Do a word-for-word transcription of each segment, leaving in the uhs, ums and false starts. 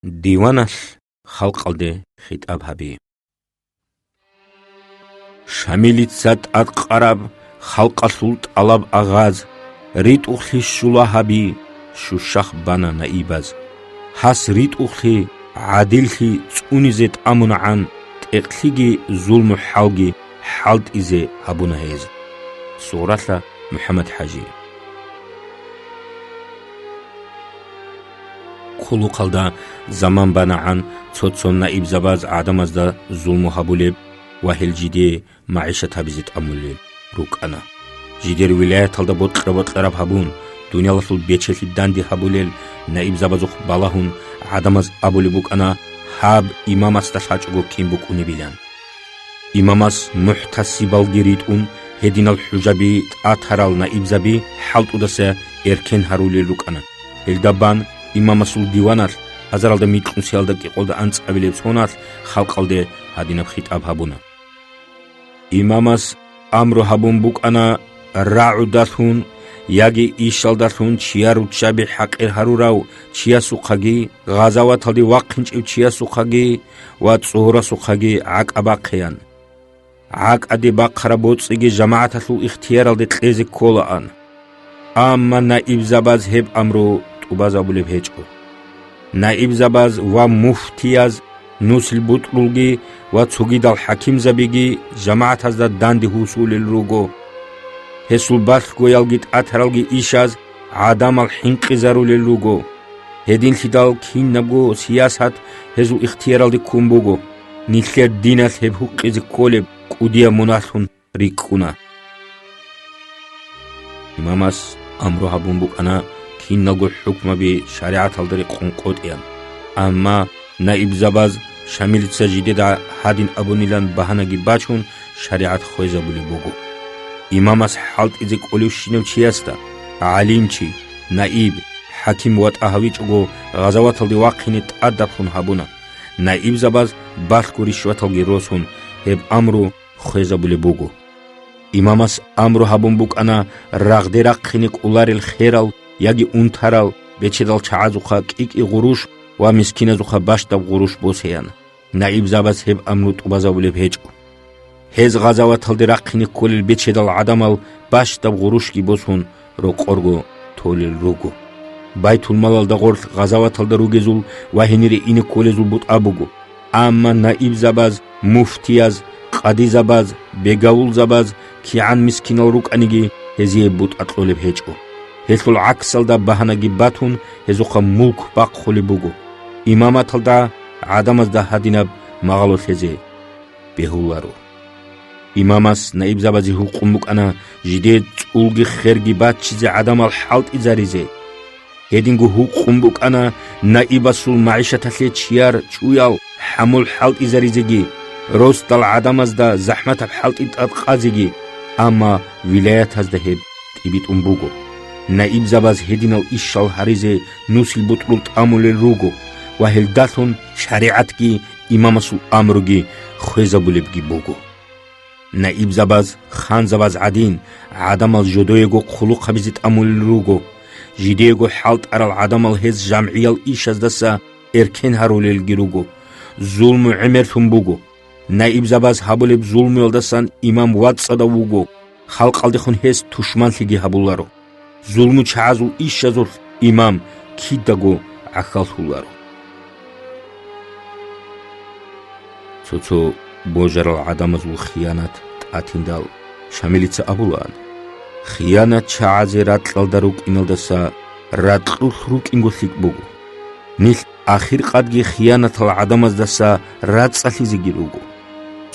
Диваналъ халкъалде хитӀаб гьаби. Шамилица тӀадкъараб халкъалъул тӀалаб агъаз, ритӀухълъи щула гьаби, щущахъ бана наибаз. Гьас ритӀухълъи, гӀадиллъи цӀунизе тӀамунагӀан, тӀекълъиги зулму-хӀалги хӀалтӀизе гьабуна гьез. Сугъралъа МухӀаммад-хӀажи. Хъулухъалда заман банагӀан цо-цо наибзабаз гӀадамазда зулму гьабулеб ва гьел жидее магӀишат гьабизе тӀамулел рукӀана. Жидер вилаяталда бокьа-бокьараб гьабун, дуниялалъул бечелъи данде гьабулел наибзабазухъ балагьун, гӀадамаз абулеб букӀана, гьаб имамасда лъачӀого кин букӀунебилан. Имамас мухӀтасибалги ритӀун, гьединал хӀужаби тӀатарал наибзаби хӀалтӀудаса эркен гьарулел рукӀана. Гьелда бан имамасул диваналъ азаралда микьнусиялда кӀикъоялда анцӀабилеб соналъ халкъалде гьадинаб хитӀаб гьабуна. Имамас амру гьабун букӀана, рагӀудалъун яги ишалдалъун чияр руччаби хӀакъир гьарурав чиясухъаги, гъазаваталде вахъинчӀев чиясухъаги ва цӀогьорасухъаги гӀакӀа бахъеян. ГӀакӀаде бахъараб боцӀиги жамагӀаталъул ихтияралде кьезе кколаан. Амма наибзабаз гьеб амру тӀубазабулеб гьечӀо. Наибзабаз ва муфтияз, нусил бутӀрулги ва цогидал хӀакимзабиги жамагӀатазда данде гьусулел руго. Гьесул балъгоялги тӀатаралги ишаз гӀадамал хӀинкъизарулел руго. Гьединлъидал кинабго сиясат гьезул ихтияралде ккун буго. Нилъер диналъ гьеб гьукъизе кколеб кӀудияб мунагьлъун рикӀкӀуна. Имамас амру гьабун букӀана киналго хӀукмаби шаригӀаталда рекъон къотӀеян. Амма наибзабаз Шамилица жидеда гьадин абунилан багьанаги бачун, шаригӀат хвезабулеб буго. Имамас хӀалтӀизе кӀолевщинав чиясда, гӀалимчи, наиб, хӀаким ватӀа гьавичӀого гъазаваталде вахъине тӀадаблъун гьабуна. Наибзабаз балъго ришваталги росун, гьеб амру хвезабулеб буго. Имамас амру гьабун букӀана рагъде рахъине кӀоларел херал яги унтарал бечедал чагӀазухъа кӀи-кӀи гъуруш ва мискиназухъа бащдаб гъуруш босеян. Наибзабаз гьеб амру тӀубазабулеб гьечӀо. Гьез гъазаваталде рахъине кколел бечедал гӀадамал бащдаб гъурушги босун, рокъорго толел руго. Байтулмалалда гъорлъ гъазаваталда ругезул ва гьенире ине кколезул бутӀа буго. Амма наибзабаз, муфтияз, къадизабаз, бегавулзабаз кигӀан мискинал рукӀаниги, гьезие бутӀа кьолеб гьечӀо. Гьелъул гӀаксалда багьанаги батун, гьезухъа мулк бахъулеб буго. Имаматалда гӀадамазда гьадинаб магъало лъезе бегьуларо. Имамас наибзабазе гьукъун букӀана жидее цӀулги херги баччизе гӀадамал хӀалтӀизаризе. Гьединго гьукъун букӀана наибасул магӀишаталъе чияр чӀуял хӀамул хӀалтӀизаризеги, росдал гӀадамазда захӀматаб хӀалтӀи тӀадкъазеги, амма вилаятазда гьеб тӀибитӀун буго. Наибзабаз гьединал ишал гьаризе нусил бутӀрул тӀамулел руго ва гьелдалъун шаригӀатги имамасул амруги хвезабулебги буго. Наибзабаз, ханзабаз гӀадин, гӀадамал жодоего хъулухъ гьабизе тӀамулел руго. Жидеего хӀалтӀарал гӀадамал гьез жамгӀиял ишаздаса эркен гьарулелги руго. Зулму гӀемерлъун буго. Наибзабаз гьабулеб зулмуялдасан имам вацӀцӀадав вуго, халкъалдехун гьес тушманлъиги гьабуларо. ЗулмучагӀазул ишазулъ имам кидаго гӀахьаллъуларо. Цо-цо божарал гӀадамазул хиянат тӀатиндал, Шамилица абулаан: «Хиянат чагӀазе ракьалда рукӀиналдаса ракьулъ рукӀинго лъикӀ буго. Нилъ ахиркъадги хиянатал гӀадамаздаса рацӀцӀалъизеги руго.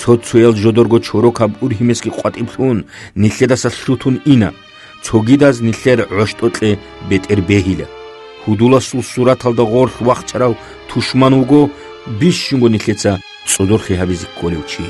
Цо-цоял жодорго чорокаб ургьимесги къватӀиблъун нилъедаса лъутун ина, цогидаз нилъер гӀощтӀокье бетӀер бегьила. Гьудуласул сураталда гъорлъ вахчарав тушман вуго бищунго нилъеца цӀодорлъи гьабизе кколев чи».